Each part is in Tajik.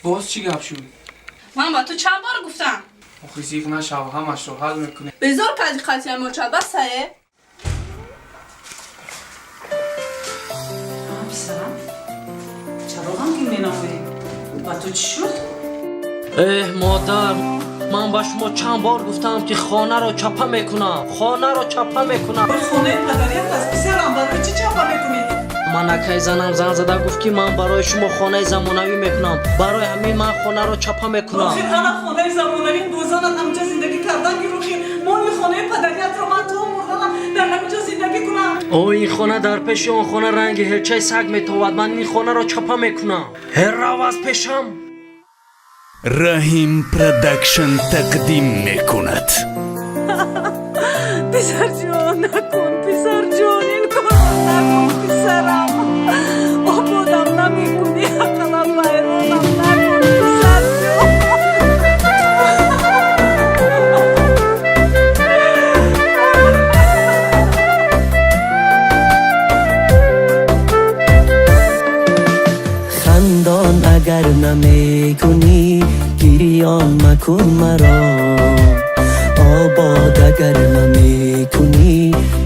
Боз чӣ гап шуд? Ман ба ту чанд бор гуфтам? Охи, зиқ нашав, ҳамашро ҳал мекунем. Безор кардӣ қатъия моча, басае. Писарам, чаро ғамгин менамоӣ? Ба ту чӣ шуд? Эҳ, модар, ман ба шумо чанд бор гуфтам, ки хонаро чапа мекунам, хонаро чапа мекунам. Хонаи падарият аст, писарам, барои чӣ чапа мекунӣ? Ман акай занам занг зада гуфт, ки ман барои шумо хонаи замонавӣ мекунам, барои ҳамин ман хонаро чапа мекунам. Охир ана хонаи замонавӣ, бо занат ҳамҷа зиндагӣ кардан гирухи моли хонаи падариятро ман то мурданам дар ҳаминҷо зиндагӣ кунам? О, ин хона дар пеши он хона ранги ҳелчаи саг метовад. Ман ин хонаро чапа мекунам. Ҳер, рав аз пешам. Раҳим Продакшн тақдим мекунад. Писарҷон, накун, писарҷон, ин корро накун, писарам. Ободам намекунӣ, ақаллан вайронам накун, писарҷон. Хандон агар намекунӣ, гирён макун маро. Обод агар намекунӣ,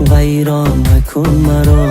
вайрон макун маро.